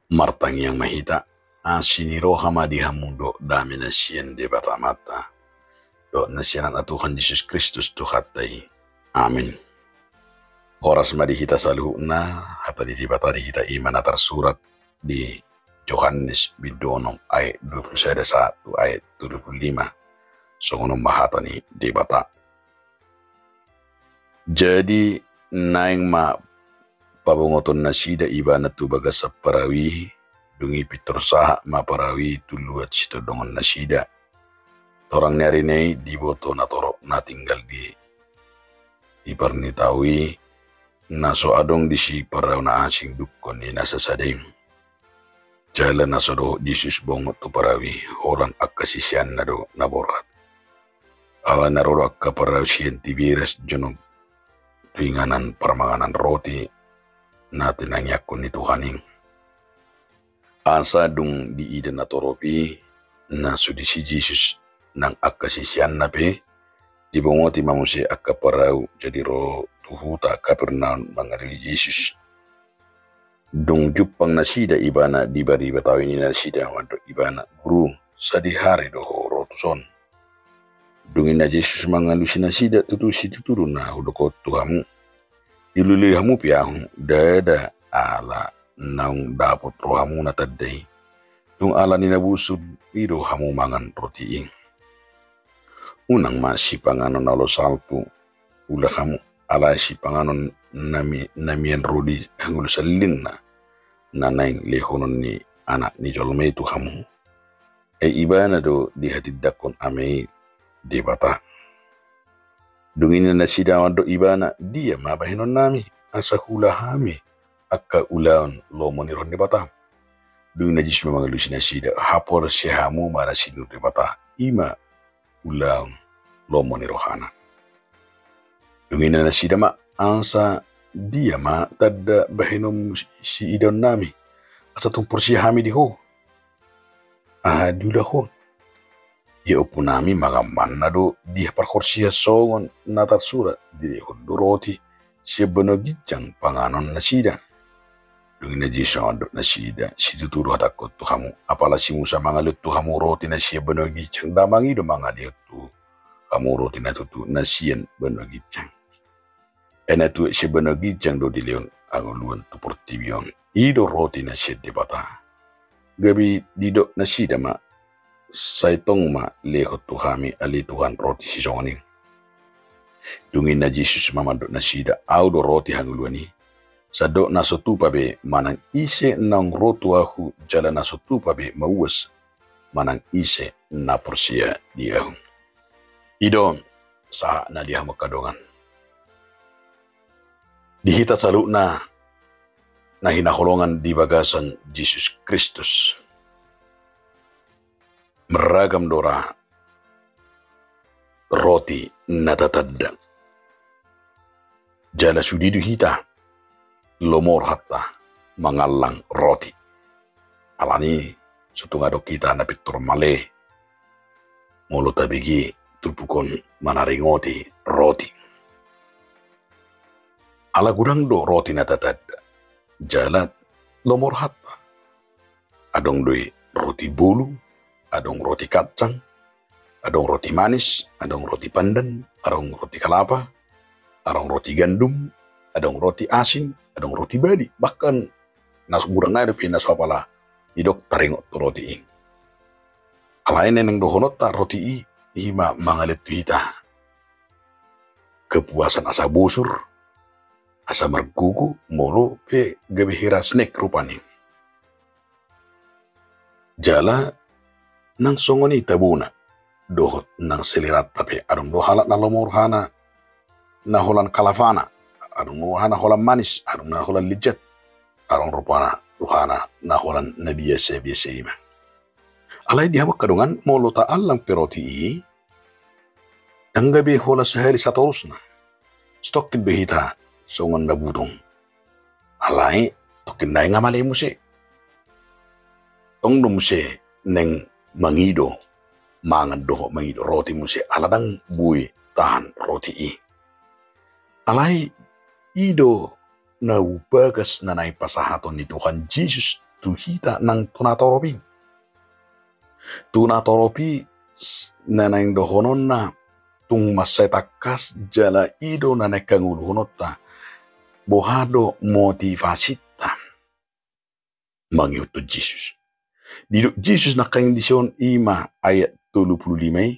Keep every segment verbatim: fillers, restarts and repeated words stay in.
Martangiang ma hita. Asi ni roha ma di hamu dohot dame na sian Debata Amanta dohot na sian Anakna Tuhan Jesus Kristus Tuhanta i. Amin. Horas ma di hita saluhutna. Hata ni Debata di hita i ma na tarsurat di Johannes bindu onom ayat dua pulu sada sahat tu ayat dua pulu lima. Songon on ma hata ni Debata. Jadi naeng ma pabongoton nasida Ibana tu bagasan parau i. Dung i pintor sahat ma parau i tu luat sitondongon nasida. Torang ni ari na i diboto natorop na tinggal di, di parnitau i, na so adong disi parau na asing dungkon ni na sasada i. Jala na so dohot Jesus bongot tu parau i, holan angka siseanna do na borhat. Alani na ro do angka parau sian Tiberas jonok tu inganan parmanganan roti na tinangiangkon ni Tuhan i. Asa dung diida natorop i, na so disi Jesus nang angka siseanna pe, dibongoti ma muse angka parau, jadi ro tu huta Kapernaum mangalului Jesus. Dung jumpang nasida Ibana di bariba, taonon nasida mandok Ibana, "Guru, sadihari do Ho ro tuson?" Dung i ninna Jesus mangalusi nasida, "Tutu situtu do na hudok on tu hamu, diluilui hamu pe Ahu, ndada ala naung dapot rohamuna tanda i, tung ala ni na busur i do hamu mangan roti i. Unang ma sipanganon na olo salpu ula hamu, alai sipanganon na mi-, na mian ro di hangolu saleleng na, na naeng lehonon ni Anak ni jolma i tu hamu. Ai Ibana do dihatindangkon Ama i Debata." Dung i ninna nasida mandok Ibana, "Dia ma bahenonnami, asa huula hami angka ulaon lomo ni roha ni Debata?" Dung i ninna Jesus ma mangalusi nasida, "Haporseaon hamu ma na sinur Debata, i ma ulaon lomo ni rohana." Dung i ninna nasida ma, "Asa dia ma tanda bahenonmu si-, siidaonnami, asa tung porsea hami di Ho? Aha diulahon? Ia ompunami mangan manna do di parhorsean, songon na tarsurat, dilehon do roti sian banua ginjang panganon nasida." Dung i ninna Jesus mandok nasida, "Situtu do hatangkon tu hamu, apala si Musa mangalehon tu hamu roti na sian banua ginjang, nda mangido mangalehon tu hamu roti na tutu na sian banua ginjang. Ai na tuat sian banua ginjang do dilehon hangoluan tu portibi on. I do roti na sian Debata." Gabe didok nasida ma, "Sai tong ma lehon tu hami ale Tuhan roti sisongon i." Dung i ninna Jesus ma mandok nasida, "Ahu do roti hangoluan i. Sandok na so tupa be manang ise naung ro tu Ahu, jala na so tupa be mauas manang ise na porsea di Ahu." I do on sahatna di hamu angka dongan. Di hita saluhutna na hinaholongan di bagasan Jesus Kristus, marragam do ra roti na tatanda. Jala sude do hita lomo rohanta mangallang roti. Alani so tung adong hita na pintor male molo tabege turpuk on manaringoti roti. Ala godang do roti na tatanda, jala lomo rohanta. Adong do i roti bolu, adong roti kacang, adong roti manis, adong roti pandan, adong roti kalapa, adong roti gandum, adong roti asin, adong roti bali. Bahkan na so godang nai dope na so apala didok taringot tu roti i. Alai na naeng dohononta roti i, i ma mangalehon tu hita kepuasan asa bosur, asa margogo, molo pe gabe hira snack rupani. Jala nang songon i tabona dohot nang seleranta pe, adong do halak na lomo rohana na holan kalapana, adong do rohana holan manis, adong na holan lezat, adong rupana rohana na holan na biasa-biasa i ma. Alai di hamu angka dongan, molo taallang pe roti i, ndang gabe holan sahali satorusna. Satongkin do hita songon na butong. Alai tongkin nai nga male muse. Tong do muse naeng mangido mangan dohot mangido roti muse, ala ndang boi tahan roti i. Alai i do na umbagas na naeng pasahaton ni Tuhan Jesus tu hita nang tu natorop i. Tu natorop i, na naeng dohononna tung mansai tangkas jala i do na naeng hangoluhononta. Boha do motivasinta mangihuthon Jesus? Didok Jesus nangkaning dison, i ma ayat tolu pulu lima i,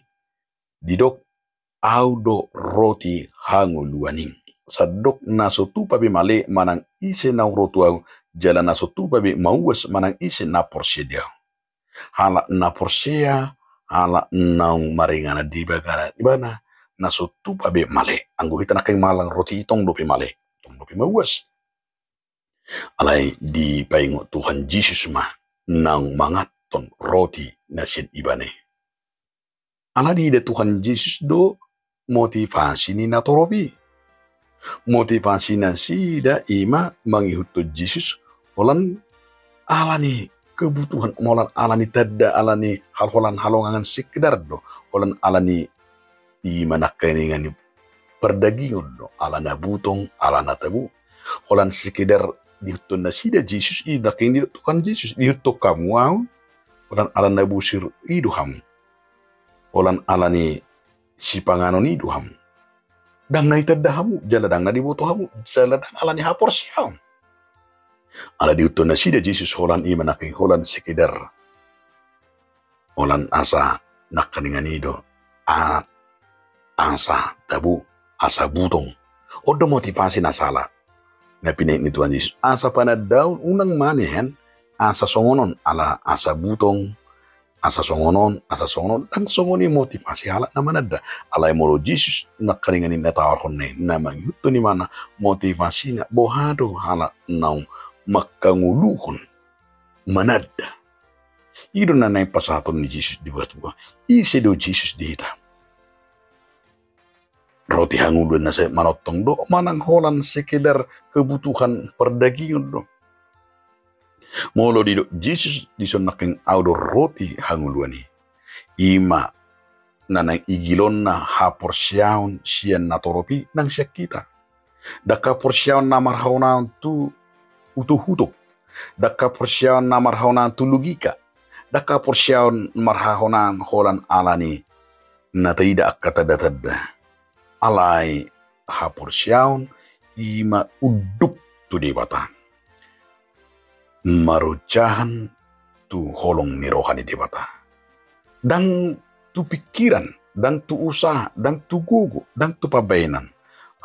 didok, "Ahu do roti hangoluan i. Sandok na so tupa be male manang ise na ro tu ahu, jala na so tupa be mauas manang ise na porsea di ahu." Halak na porsea, halak naung maringanan di bagana ibana, na so tupa be male. Anggo hita nangkaning mangallang roti i tong dope male, tong dope mauas. Alai dipaingot Tuhan Jesus ma naung manganhon roti na sian ibana i. Ala diida Tuhan Jesus do motivasi ni natorop i. Motivasi nasida i ma mangihuthon Jesus holan ala ni kebutuhan, holan ala ni tanda, ala ni hal-, holan halongangan sekedar do, holan ala ni i ma nangkaningan ni pardagingon do, ala na butong, ala na tabo. Holan sekedar diihuthon nasida Jesus i, nangkaning didok Tuhan Jesus, "Diihuthon hamu ahu holan ala na bosir i do hamu, holan ala ni sipanganon i do hamu. Ndang na ditanda hamu, jala ndang na diboto hamu, jala ndang ala ni haporseaon." Ala diihuthon nasida Jesus holan i ma nangkaning holan sekedar, holan asa nangkaningan i do, a, asa tabo, asa butong. On do motivasi na sala na pinaingot ni Tuhan Jesus. Asa panandaon, unang ma nian asa songon on, ala asa butong, asa songon on, asa songon on. Ndang songon i motivasi halak na mananda. Alai molo Jesus nangkaningan i na tawarhon na i, na mangihuthon i ma na, motivasina boha do halak naung manghangoluhon mananda. I do na naeng pasahaton ni Jesus di bagasan turpuk on. Ise do Jesus di hita? Roti hangoluan na sai manongtong do manang holan sekedar kebutuhan pardagingon do? Molo didok Jesus dison nangkaning, "Ahu do roti hangoluan i," i ma na naeng igilonna haporseaon sian natorop i nang sian hita. Ndang haporseaon na marhahonaon tu utokutok. Ndang haporseaon na marhahonaon tu logika. Ndang haporseaon marhahonaon holan ala ni na taida angka tanda-tanda. Alai haporseaon i ma unduk tu Debata, marojahan tu holong ni roha ni Debata. Ndang tu pingkiran, ndang tu usaha, ndang tu gogo, ndang tu pambahenan.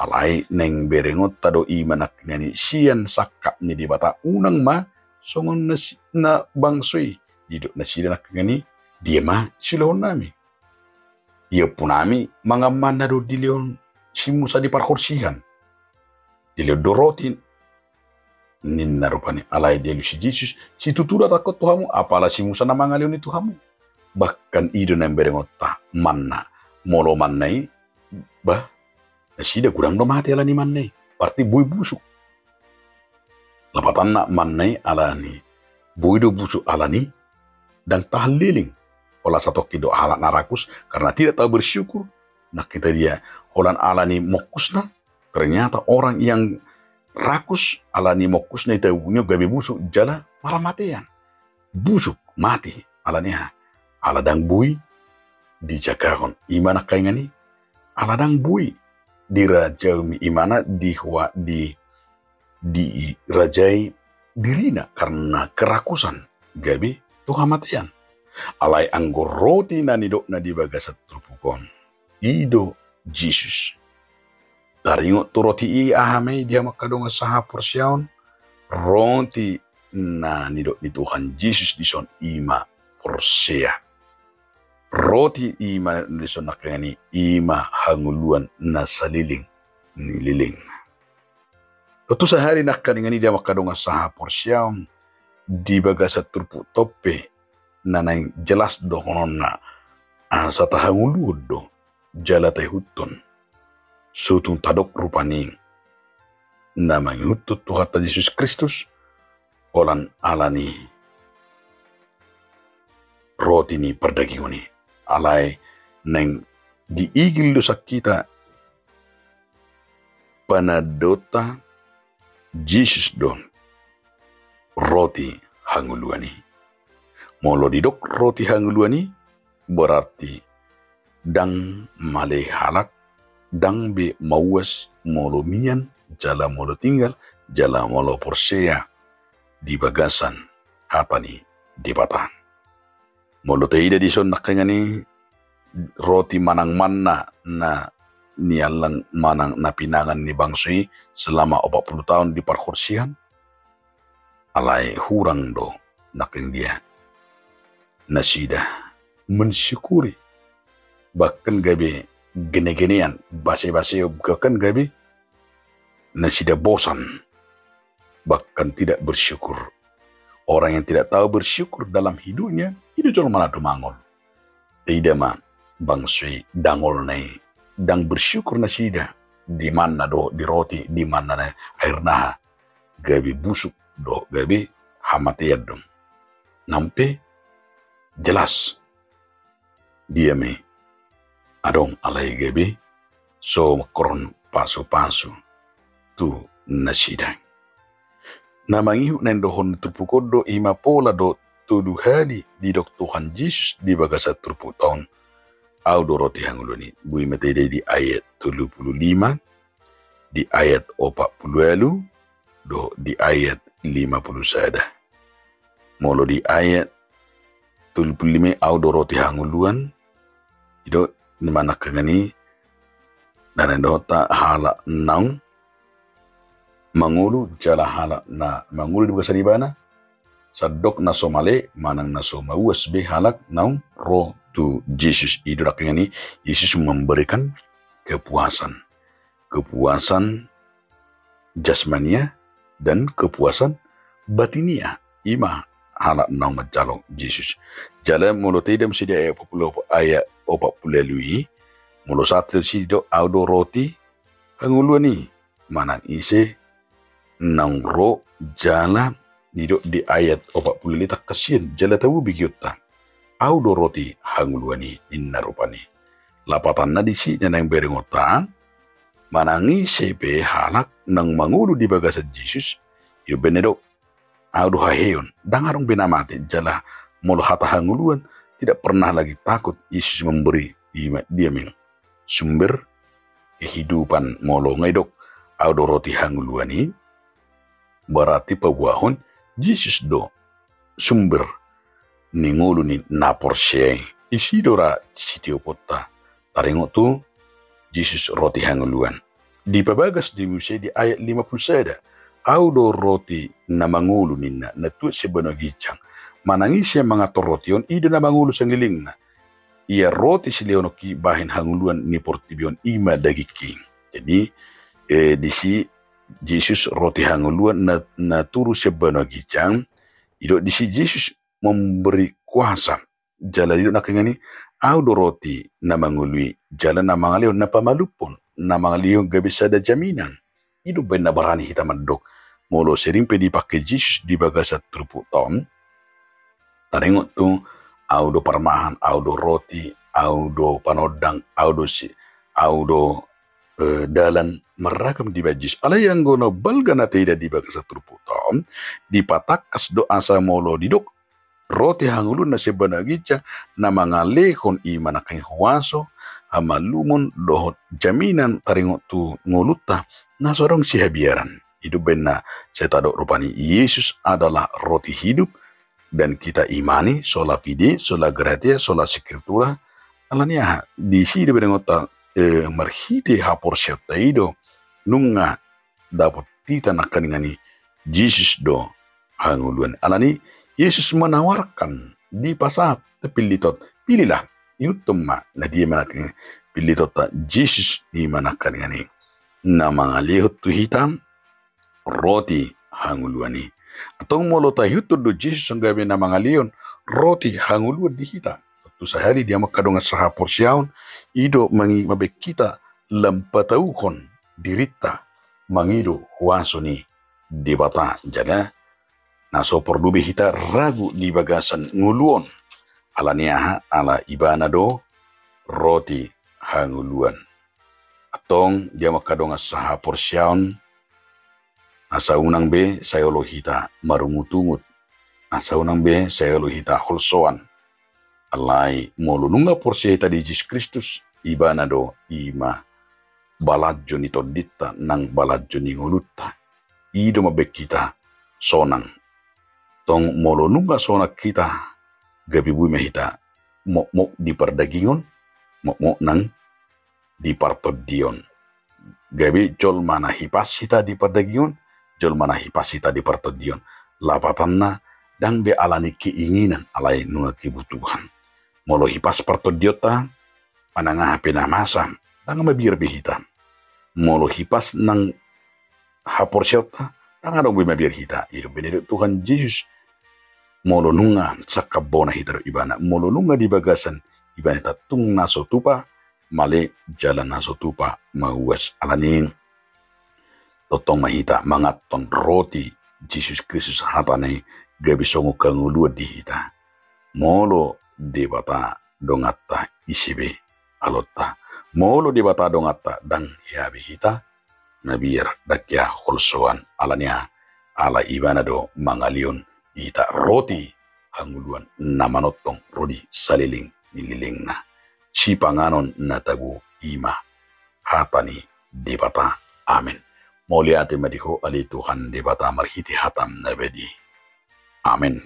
Alai naeng berengonta do i ma nangkaningan i sian sangkap ni Debata, unang ma songon na si-, na bangso i. Didok nasida nangkaningan i, "Dia ma silehonnami? Ia umpunami mangan manna do dilehon si Musa di parhorsihan. Dilehon do roti," ninna rupani. Alai dialusi Jesus, "Situtu do hatangkon tu hamu, apala si Musa na mangalehon i tu hamu. Bahkan i do naeng berengonta manna. Molo manna i, bah, nasida godang do mate ala ni manna i. Berarti boi busuk. Lapatanna manna i ala ni boi do busuk ala ni ndang tahan leleng. Holan satongkin do halak na rakus, karena tidak tahu bersyukur. Nangkin taida holan ala ni mongkusna, ternyata orang yang rakus ala ni mongkusna i tabuhon gabe busuk jala marmatean. Busuk, mate, ala ni aha? Ala ndang boi dijagahon." I ma nangkaningan i, ala ndang boi dirajai, i ma na di hua-, di dirajai dirina karena kerakusan, gabe tu hamatean. Alai anggo roti na nidokna di bagasan turpuk on, i do Jesus. Taringot tu roti i, aha ma i di hamu angka dongan sahaporseaon? Roti na nidok ni Tuhan Jesus dison i ma porsea. Roti i ma dison nangkaningan i, i ma hangoluan na saleleng ni lelengna. Tontu sahali nangkaningan i di hamu angka dongan sahaporseaon, di bagasan turpuk on pe na naeng jelas dohononna, asa tahangoluhon do jala taihuthon. So tung tadok rupani na mangihuthon Tuhanta Jesus Kristus holan ala ni roti ni pardagingon i. Alai naeng diigil do sian hita panandaonta, Jesus do roti hangoluan i. Molo didok roti hangoluan i, berarti ndang male halak, ndang be mauas molo mian, jala molo tinggal, jala molo porsea di bagasan hata ni Debata. Molo taida dison nangkiningan i, roti manang manna na niallang manang na pinangan ni bangso i selama opat pulu taon di parhorsean, alai hurang do nangkiningan dia nasida mensyukuri, bahkan gabe genegenean, basebase, bahkan gabe nasida bosan, bahkan tidak bersyukur. Orang yang tidak tahu bersyukur dalam hidupnya, i do jolma na dumangol. Taida ma bangso i, dangolna i, ndang bersyukur nasida di manna dohot di roti, di manna na akhirna gabe busuk dohot gabe hamatean do. Nang pe jelas dia ma i adong, alai gabe so mangkorhon pasupasu tu nasida. Na mangihut na nindokhon turpuk on do, i ma pola do tolu hali didok Tuhan Jesus di bagasan turpuk taon, "Au do roti hangoluan i." Boi ma taida i di ayat tolu pulu lima, di ayat opat pulu ualu, dohot di ayat lima pulu sada. Molo di ayat tolu pulu lima i, "Au do roti hangoluan," i do na manangkaningan i, na nindokhonta halak naung mangolu jala halak na mangolu di bagasan ibana, sandok na so male manang na so mauas be halak naung ro tu Jesus. I do nangkiningan i, Jesus memberikan kepuasan. Kepuasan jasmania dan kepuasan batinia. I ma halak naung manjalo Jesus. Jala molo taida muse di ayat opat pulu, ayat opat pulu ualu i, molo sahat tu disi didok, "Au do roti hangoluan i, manang ise naung ro jala," didok di ayat opat pulu ualu i, tangkas sian, "Jala tabo be gionta, au do roti hangoluan i," ninna rupani. Lapatanna disi na naeng berengonta, manang ise pe halak naung mangolu di bagasan Jesus, i do umbahen na didok, "Au do haheheon," ndang adong be na mate. Jala molo hata hangoluan, tidak pernah lagi takut, Jesus memberi. I ma, dia ma i sumber kehidupan. Molo nga didok, "Au do roti hangoluan i," berarti paboahon Jesus do sumber ni ngolu ni na porsea i. Disi do ra sitioponta taringot tu Jesus roti hangoluan. Dipabagas do i muse di ayat lima pulu sada, "Au do roti na mangolu," ninna, "na tuat sian banua ginjang. Manang ise mangan roti on, i do na mangolu sangelingna. Ia roti silehononki bahen hangoluan ni portibi on, i ma dagingki." Jadi, eh, disi Jesus roti hangoluan na, na turun sian banua ginjang, i do disi Jesus memberi kuasa. Jala didok nangkiningan i, "Au do roti na mangolu i, jala na mangalehon, na pamalumhon, na mangalehon gabe sada jaminan." I do umbahen na barani hita mandok. Molo sering pe dipake Jesus di bagasan turpukta on, taringot tu, "Au do parmahan, au do roti, au do panondang, au do si, au do, eh, dalan," marragam dibahen Jesus. Alai anggo na balga na taida di bagasan turpukta on, dipatangkas do asa molo didok roti hangoluan na sian banua ginjang, na mangalehon i ma nangkin huaso, hamalumon dohot jaminan taringot tu ngolunta na so adong sihabiaran. I do umbahen na sai tadok rupani, Yesus adalah roti hidup, dan kita imani sola fide, sola gratia, sola scriptura. Alani aha? Disi do berengonta, eh, marhite haporseaonta i do nunga dapot hita nangkiningan i Jesus do hangoluan. Alani Jesus menawarkan, dipasahat tu pillitot, "Pilihlah." Ihuthon ma, na dia ma nangkiningan i pillitotta? Jesus i ma nangkiningan i na mangalehon tu hita roti hangoluan i. Antong molo taihuthon do Jesus anggo gabe na mangalehon roti hangoluan di hita, tontu sahali di hamu angka dongan sahaporseaon, i do mangi-, mambahen hita lam patauhon dirinta mangido huaso ni Debata, jala na so porlu be hita ragu di bagasan ngolu on. Alani aha? Ala Ibana do roti hangoluan. Antong di hamu angka dongan sahaporseaon, asa unang be sai olo hita marungutungut Asa unang be sai olo hita holsoan. Alai molo nunga porsea hita di Jesus Kristus, ibana do i ma balanjo ni tondinta nang balanjo ni ngolunta. I do mambahen hita sonang. Tong molo nunga sonang hita, gabe boi ma hita mokmok di pardagingon, mokmok nang di partondion. Gabe jolma na hipas hita di pardagingon, jolma na hipas hita di partondion. Lapatanna, ndang be alani keinginan, alai nunga kebutuhan. Molo hipas partondionta, manang aha pe na masa, ndang mabiar be hita. Molo hipas nang haporseaonta, ndang adong be mabiar hita. I do umbahen na didok Tuhan Jesus, molo nunga sangkap bona hita dohot ibana, molo nunga di bagasan ibana hita tung na so tupa, male jala na so tupa mauas. Alani i tongtong ma hita manganhon roti Jesus Kristus, hatana i gabe songon hangoluan di hita. Molo Debata donganta, ise be alonta? Molo Debata donganta, ndang hea be hita mabiar, ndang hea holsoan. Alani aha? Ala ibana do mangalehon di hita roti hangoluan na manongtong ro di saleleng ni lelengna. Sipanganon na tabo i ma hata ni Debata. Amen. Mauliate ma di Ho ale Tuhan Debata marhite hataM na badia i. Amen.